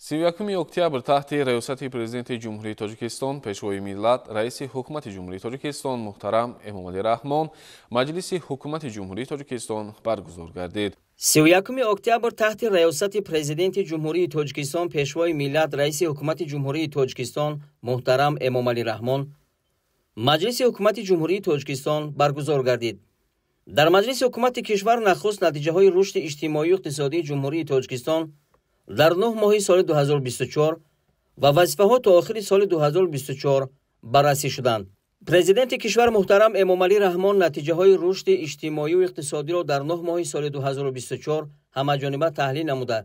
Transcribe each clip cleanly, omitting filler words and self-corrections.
31 октябр таҳти раёсати Президенти Ҷумҳурии Тоҷикистон, Пешвои миллат, Раиси Ҳукумати Ҷумҳурии Тоҷикистон муҳтарам Эмомалӣ Раҳмон Маҷлиси Ҳукумати Ҷумҳурии Тоҷикистон баргузор гардид. 31 октябр таҳти раёсати Президенти Ҷумҳурии Тоҷикистон, Пешвои миллат, Раиси Ҳукумати Ҷумҳурии Тоҷикистон муҳтарам Эмомалӣ Раҳмон Маҷлиси Ҳукумати Ҷумҳурии Тоҷикистон баргузор гардид. Дар Маҷлиси Ҳукумати кишвар нахуст натиҷаҳои рушди иҷтимоию иқтисодии Ҷумҳурии Тоҷикистон дар 9 моҳи соли 2024 ва вазифаҳо то охири соли 2024 баррасӣ шуданд. Президенти кишвар муҳтарам Эмомалӣ Раҳмон натиҷаҳои рушди иҷтимоию иқтисодиро дар 9 моҳи соли 2024 ҳамаҷониба таҳлил намуда,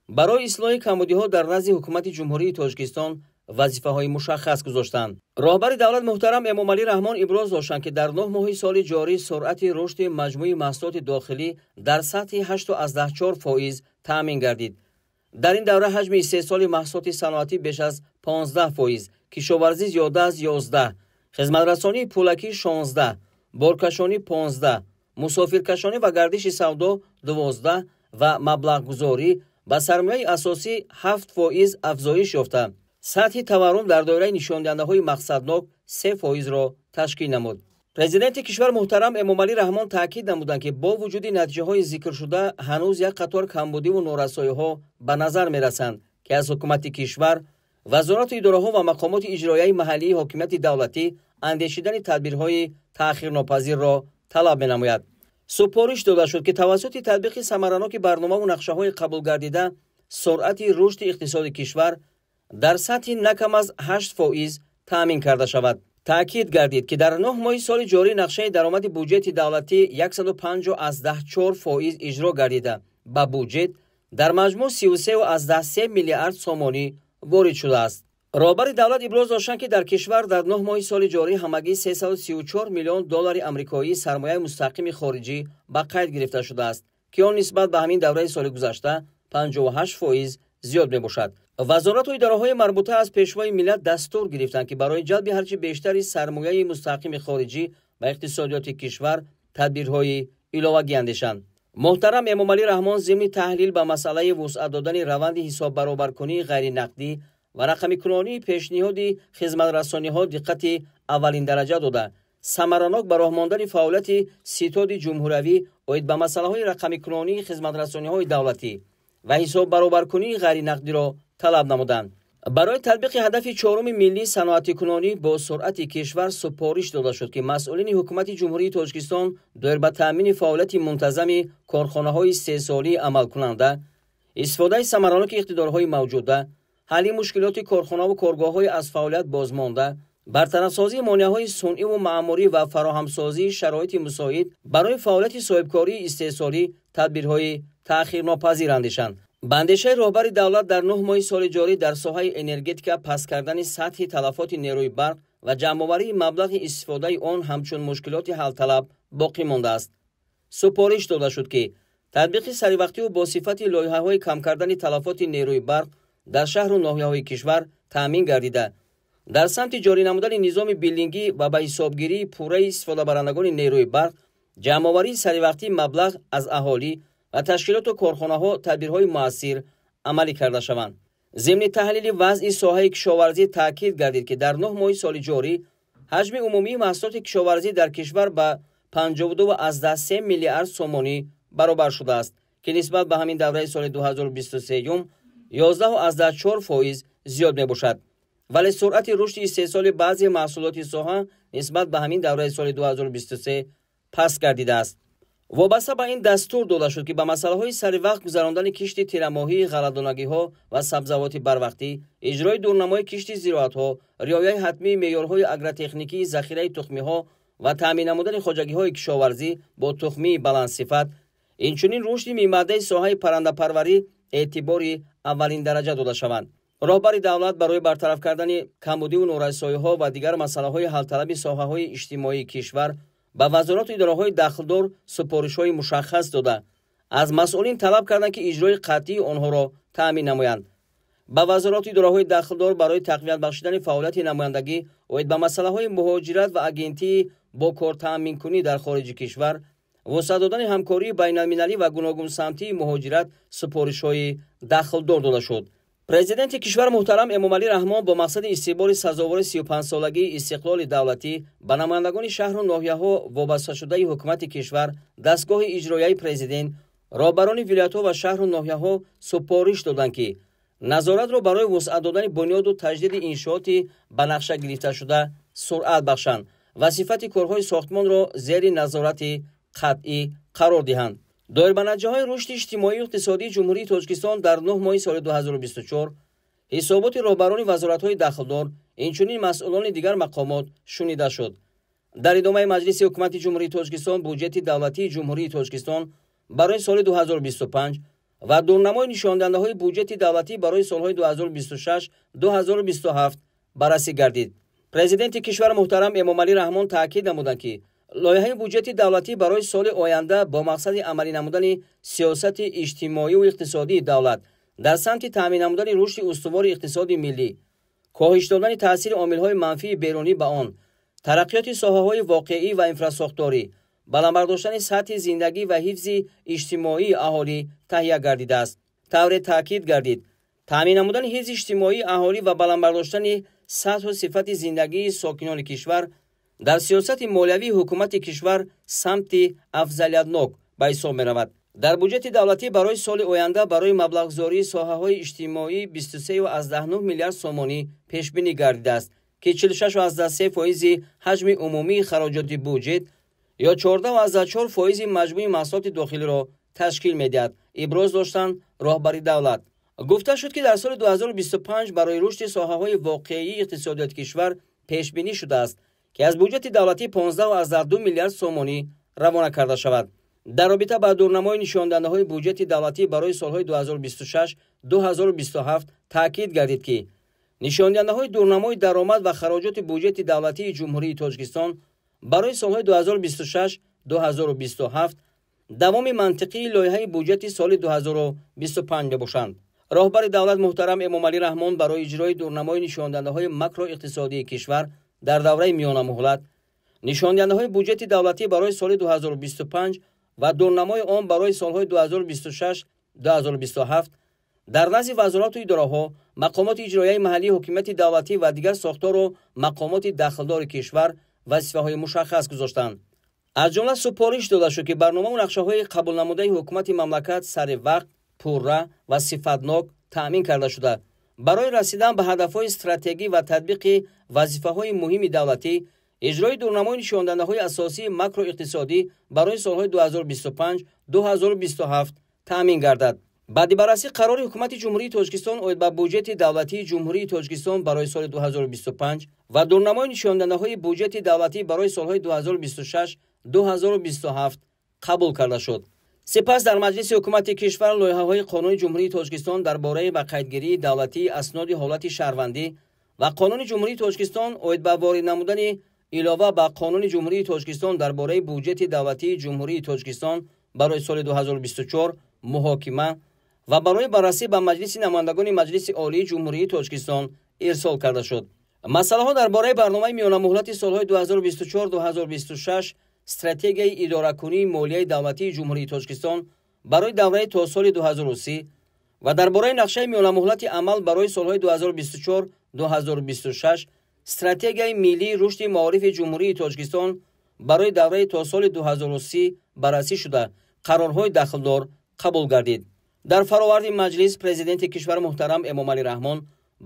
барои ислоҳи камбудиҳо дар назди Ҳукумати Ҷумҳурии Тоҷикистон вазифаҳои мушаххас гузоштанд. Роҳбари давлат муҳтарам Эмомалӣ Раҳмон иброз доштанд, ки дар 9 моҳи соли ҷорӣ суръати рушди маҷмӯи маҳсулоти дохилӣ дар сатҳи 8,4% таъмин гардид. Дар ин давра ҳаҷми истеҳсоли маҳсулоти саноатӣ беш аз 15%, кишоварзӣ зиёда аз 11, хизматрасонии пулакӣ 16, боркашонӣ 15, мусофиркашонӣ ва гардиши савдо 12 ва маблағгузорӣ ба сармояи асосӣ 7% афзоиш ёфта, сатҳи таваррум дар доираи нишондиҳандаҳои мақсаднок 3%-ро ташкил намуд. Президенти кишвар муҳтарам Эмомалӣ Раҳмон таъкид намуданд, ки бо вуҷуди натиҷаҳои зикршуда ҳанӯз як қатор камбудиву норасоиҳо ба назар мерасанд, ки аз ҳукумати кишвар, вазорату идораҳо ва мақомоти иҷроияи маҳаллии ҳокимияти давлатӣ андешидани тадбирҳои таъхирнопазирро талаб менамояд. Супориш дода шуд, ки тавассути татбиқи самараноки барномаву нақшаҳои қабулгардида суръати рушди иқтисоди кишвар дар сатҳи на кам аз 8% таъмин карда шавад. Таъкид гардид, ки дар 9 моҳи соли ҷорӣ нақшаи даромади буҷети давлатӣ 105,4% иҷро гардида, ба буҷет дар маҷмӯъ 33,3 миллиард сомонӣ ворид шудааст. Роҳбари давлат иброз доштанд, ки дар кишвар дар 9 моҳи соли ҷорӣ ҳамагӣ 334 миллион доллари амрикоӣ сармояи мустақими хориҷӣ ба қайд гирифта шудааст, ки он нисбат ба ҳамин давраи соли гузашта 58% зиёд мебошад. Вазорату идораҳои марбута аз Пешвои миллат дастур гирифтанд, ки барои ҷалби ҳарчи бештари сармояи мустақими хориҷӣ ба иқтисодиёти кишвар тадбирҳои иловагӣ андешанд. Муҳтарам Эмомалӣ Раҳмон зимни таҳлил ба масъалаи вусъат додани раванди ҳисоббаробаркунии ғайринақдӣ ва рақамикунонии пешниҳоди хизматрасониҳо диққати аввалиндараҷа дода, самаранок ба роҳ мондани фаъолияти Ситоди ҷумҳуриявӣ оид ба масъалаҳои рақамикунонии хизматрасониҳои давлатӣ ва ҳисоббаробаркунии ғайринақдиро талаб намуданд. Барои татбиқи ҳадафи чоруми миллии саноатикунонӣ бо суръати кишвар супориш дода шуд, ки масъулини Ҳукумати Ҷумҳурии Тоҷикистон доир ба таъмини фаъолияти мунтазами корхонаҳои истеҳсолии амалкунанда, истифодаи самараноки иқтидорҳои мавҷуда, ҳалли мушкилоти корхонаву коргоҳҳои аз фаъолият бозмонда, бартарафсозии монеаҳои сунъиву маъмурӣ ва фароҳамсозии шароити мусоид барои фаъолияти соҳибкории истеҳсолӣ тадбирҳои таъхирнопазир андешанд. Ба андешаи роҳбари давлат дар 9 моҳи соли ҷорӣ дар соҳаи энергетика паст кардани сатҳи талафоти нерӯи барқ ва ҷамъоварии маблағи истифодаи он ҳамчун мушкилоти ҳалталаб боқӣ мондааст. Супориш дода шуд, ки татбиқи саривақтиву бо сифати лоиҳаҳои кам кардани талафоти нерӯи барқ дар шаҳру ноҳияҳои кишвар таъмин гардида, дар самти ҷорӣ намудани низоми биллингӣ ва ба ҳисобгирии пурраи истифодабарандагони нерӯи барқ, ҷамъоварии саривақтии маблағ аз аҳолӣ ва ташкилоту корхонаҳо тадбирҳои муассир амалӣ карда шаванд. Зимни таҳлили вазъи соҳаи кишоварзӣ таъкид гардид, ки дар 9 моҳи соли ҷорӣ ҳаҷми умумии маҳсулоти кишоварзӣ дар кишвар ба 52,3 миллиард сомонӣ баробар шудааст, ки нисбат ба ҳамин давраи соли 2023 11,4% зиёд мебошад. Вале суръати рушди истеҳсоли баъзе маҳсулоти соҳа нисбат ба ҳамин давраи соли 2023 паст гардидааст. Вобаста ба ин дастур дода шуд, ки ба масъалаҳои саривақт гузарондани кишти тирамоҳии ғалладонагиҳо ва сабзавоти барвақтӣ, иҷрои дурнамои кишти зироатҳо, риояи ҳатмии меъёрҳои агротехникии захираи тухмиҳо ва таъмин намудани хоҷагиҳои кишоварзӣ бо тухмии баландсифат, инчунин рушди мимаъдаи соҳаи паррандапарварӣ эътибори аввалиндараҷа дода шаванд. Роҳбари давлат барои бартараф кардани камбудиву норасоиҳо ва дигар масъалаҳои ҳалталаби соҳаҳои иҷтимоии кишвар ба вазорату идораҳои дахлдор супоришҳои мушаххас дода, аз масъулин талаб карданд, ки иҷрои қатъии онҳоро таъмин намоянд. Ба вазорату идораҳои дахлдор барои тақвият бахшидани фаъолияти намояндагӣ оид ба масъалаҳои муҳоҷират ва агентии бо кортаъминкунӣ дар хориҷи кишвар, вусъат додани ҳамкории байналмилалӣ ва гуногунсамтии муҳоҷират супоришҳои дахлдор дода шуд. Президенти кишвар муҳтарам Эмомалӣ Раҳмон бо мақсади истиқболи сазовори 35-солагии истиқлоли давлатӣ ба намояндагони шаҳру ноҳияҳо вобасташудаи ҳукумати кишвар, дастгоҳи иҷроияи президент, роҳбарони вилоятҳо ва шаҳру ноҳияҳо супориш доданд, ки назоратро барои вусъат додани бунёду таҷдиди иншооти ба нақша гирифташуда суръат бахшанд ва сифати корҳои сохтмонро зери назорати қатъӣ қарор диҳанд. Доир ба натиҷаҳои рушди иҷтимоию иқтисодии Ҷумҳурии Тоҷикистон дар 9 моҳи соли 2024 ҳисоботи роҳбарони вазоратҳои дахлдор, инчунин масъулони дигар мақомот шунида шуд. Дар идомаи Маҷлиси Ҳукумати Ҷумҳурии Тоҷикистон буҷети давлатии Ҷумҳурии Тоҷикистон барои соли 2025 ва дурнамои нишондиҳандаҳои буҷети давлатӣ барои солҳои 2026-2027 баррасӣ гардид. Президенти кишвар муҳтарам Эмомалӣ Раҳмон таъкид намуданд, ки лоиҳаи буҷети давлатӣ барои соли оянда бо мақсади амалӣ намудани сиёсати иҷтимоию иқтисодии давлат дар самти таъмин намудани рушди устувори иқтисоди миллӣ, коҳиш додани таъсири омилҳои манфии берунӣ ба он, тараққиёти соҳаҳои воқеӣ ва инфрасохторӣ, баланд бардоштани сатҳи зиндагӣ ва ҳифзи иҷтимоии аҳолӣ таҳия гардидааст. Тавре таъкид гардид, таъмин намудани ҳифзи иҷтимоии аҳолӣ ва баланд бардоштани сатҳу сифати зиндагии сокинони кишвар дар сиёсати молиявии ҳукумати кишвар самти афзалиятнок ба ҳисоб меравад. Дар буҷети давлатӣ барои соли оянда барои маблағгузории соҳаҳои иҷтимоӣ 23,9 миллиард сомонӣ пешбинӣ гардидааст, ки 46,3 фоизи ҳаҷми умумии хароҷоти буҷет ё 14,4 фоизи маҷмӯи маҳсулоти дохилиро ташкил медиҳад, иброз доштанд роҳбари давлат. Гуфта шуд, ки дар соли 2025 барои рушди соҳаҳои воқеии иқтисодиёти кишвар пешбинӣ шудааст, ки аз буҷети давлатӣ 15,2 миллиард сомонӣ равона карда шавад. Дар робита ба дурнамои нишондиҳандаҳои буҷети давлатӣ барои солҳои 2026-2027 таъкид гардид, ки нишондиҳандаҳои дурнамои даромад ва хароҷоти буҷети давлатии Ҷумҳурии Тоҷикистон барои солҳои 2026-2027 давоми мантиқии лоиҳаи буҷети соли 2025 мебошанд. Роҳбари давлат муҳтарам Эмомалӣ Раҳмон барои иҷрои дурнамои нишондиҳандаҳои макроиқтисодии кишвар дар давраи миёнамуҳлат, нишондиҳандаҳои буҷети давлатӣ барои соли 2025 ва дурнамои он барои солҳои 2026-2027 дар назди вазорату идораҳо, мақомоти иҷроияи маҳаллии ҳокимияти давлатӣ ва дигар сохтору мақомоти дахлдори кишвар вазифаҳои мушаххас гузоштанд. Аз ҷумла супориш дода шуд, ки барномаву нақшаҳои қабулнамудаи ҳукумати мамлакат сари вақт, пурра ва сифатнок таъмин карда шуда, барои расидан ба ҳадафҳои стратегӣ ва татбиқи вазифаҳои муҳими давлатӣ, иҷрои дурнамои нишондиҳандаҳои асосии макроиқтисодӣ барои солҳои 2025-2027 таъмин гардад. Баъди баррасӣ қарори Ҳукумати Ҷумҳурии Тоҷикистон оид ба буҷети давлатии Ҷумҳурии Тоҷикистон барои соли 2025 ва дурнамои нишондиҳандаҳои буҷети давлатӣ барои солҳои 2026-2027 қабул карда шуд. Сипас дар Маҷлиси Ҳукумати кишвар лоиҳаҳои Қонуни Ҷумҳурии Тоҷикистон дар бораи ба қайдгирии давлатии асноди ҳолати шаҳрвандӣ ва Қонуни Ҷумҳурии Тоҷикистон оид ба ворид намудани илова ба Қонуни Ҷумҳурии Тоҷикистон дар бораи буҷети давлатии Ҷумҳурии Тоҷикистон барои соли 2024 муҳокима ва барои баррасӣ ба Маҷлиси намояндагони Маҷлиси Олии Ҷумҳурии Тоҷикистон ирсол карда шуд. Масъалаҳо дар бораи барномаи миёнамуҳлати солҳои 2024-2026, стратегияи идоракунии молияи давлатии Ҷумҳурии Тоҷикистон барои давраи то соли 2030 ва дар бораи нақшаи миёнамуҳлати амал барои солҳои 2024-2026, стратегияи миллии рушди маорифи Ҷумҳурии Тоҷикистон барои давраи то соли 2030 баррасӣ шуда, қарорҳои дахлдор қабул гардид. Дар фароварди маҷлис президенти кишвар муҳтарам Эмомалӣ Раҳмон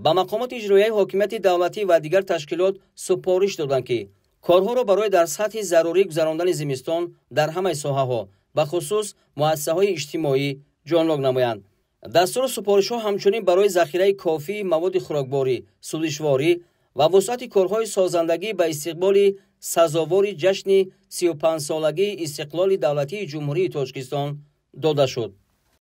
ба мақомоти иҷроияи ҳокимияти давлатӣ ва дигар ташкилот супориш доданд, ки корҳоро барои дар сатҳи зарурӣ гузарондани зимистон дар ҳамаи соҳаҳо, бахусус муассисаҳои иҷтимоӣ ҷонлок намоянд. Дастуру супоришҳо ҳамчунин барои захираи кофии маводи хӯрокборӣ, сӯзишворӣ ва вусъати корҳои созандагӣ ба истиқболи сазовори ҷашни 35-солагии истиқлоли давлатии Ҷумҳурии Тоҷикистон дода шуд.